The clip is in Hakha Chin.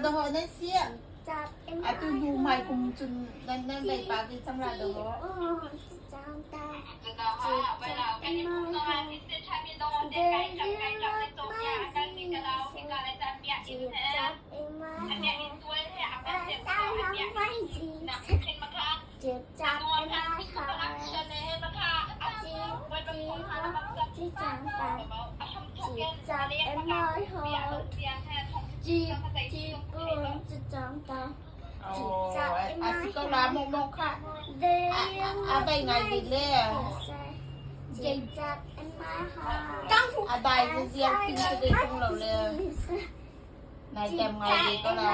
Dawh nan si. Atu hnu hmai kum cun nan nan vei pa ve cang la dawh. A si ko la mo mo kha. A vei ngai ve le. A dai ziang pin si ve tung lo le. Nai tem ngai ve ko la.